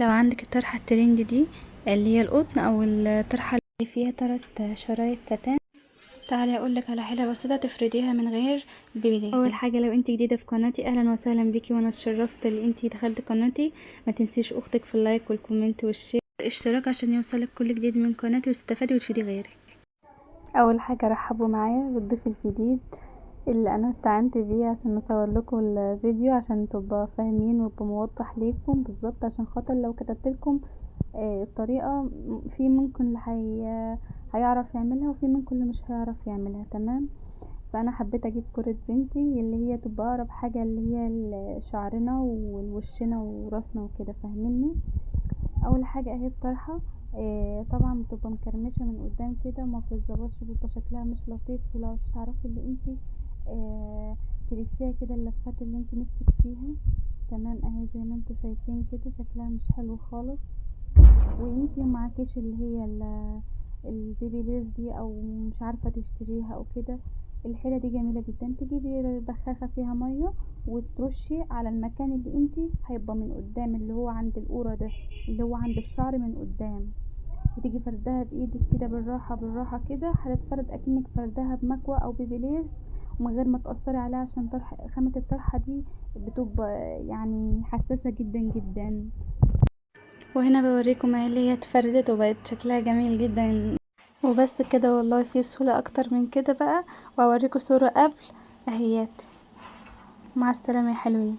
لو عندك الطرحة الترند دي اللي هي القطن او الطرحة اللي فيها 3 شرايط ستان، تعالي اقولك على حيله بسيطة تفرديها من غير بيبيليز. اول حاجة لو انت جديدة في قناتي اهلا وسهلا بيكي، وانا اتشرفت ان انت دخلت قناتي. ما تنسيش اختك في ال like وال comment وال share الاشتراك عشان يوصلك كل جديد من قناتي وتستفادي وتفيدي غيرك. اول حاجة رحبوا معايا بالضيف الجديد اللي انا استعنت بيه عشان اصور لكم الفيديو عشان تبقوا فاهمين ويبقى موضح ليكم بالظبط، عشان خاطر لو كتبت لكم الطريقة في ممكن اللي هيعرف يعملها وفي منكم اللي مش هيعرف يعملها. تمام، فانا حبيت اجيب كرة بنتي اللي هي تبقى اقرب حاجة اللي هي شعرنا ووشنا وراسنا وكده، فاهميني؟ اول حاجة اهي الطرحة، طبعا بتبقى مكرمشه من قدام كده وما بتتظبطش، بيبقى شكلها مش لطيف، ولو مش هتعرفي اللي انتي تلفيها كده اللفات اللي انتي نفسك فيها. تمام، اهي زي ما انتوا شايفين كده شكلها مش حلو خالص. وانتي معاكيش اللي هي البيبي ليز دي او مش عارفه تشتريها او كده، الحيلة دي جميلة جدا. تجيبي بخاخه فيها مية وترشي على المكان اللي انتي هيبقى من قدام، اللي هو عند القوره ده، اللي هو عند الشعر من قدام، وتيجي فردها بايدك كده بالراحة بالراحة كده، هتتفرد اكنك فردها بمكوى او بيبيليز ومن غير ما تاثري عليها، عشان خامة الطرحة دي بتبقى حساسة جدا جدا. وهنا بوريكم اهي اللي هي اتفردت وبقت شكلها جميل جدا. وبس كده، والله في سهولة اكتر من كده بقى. واوريكم صورة قبل اهيات. مع السلامة يا حلوين.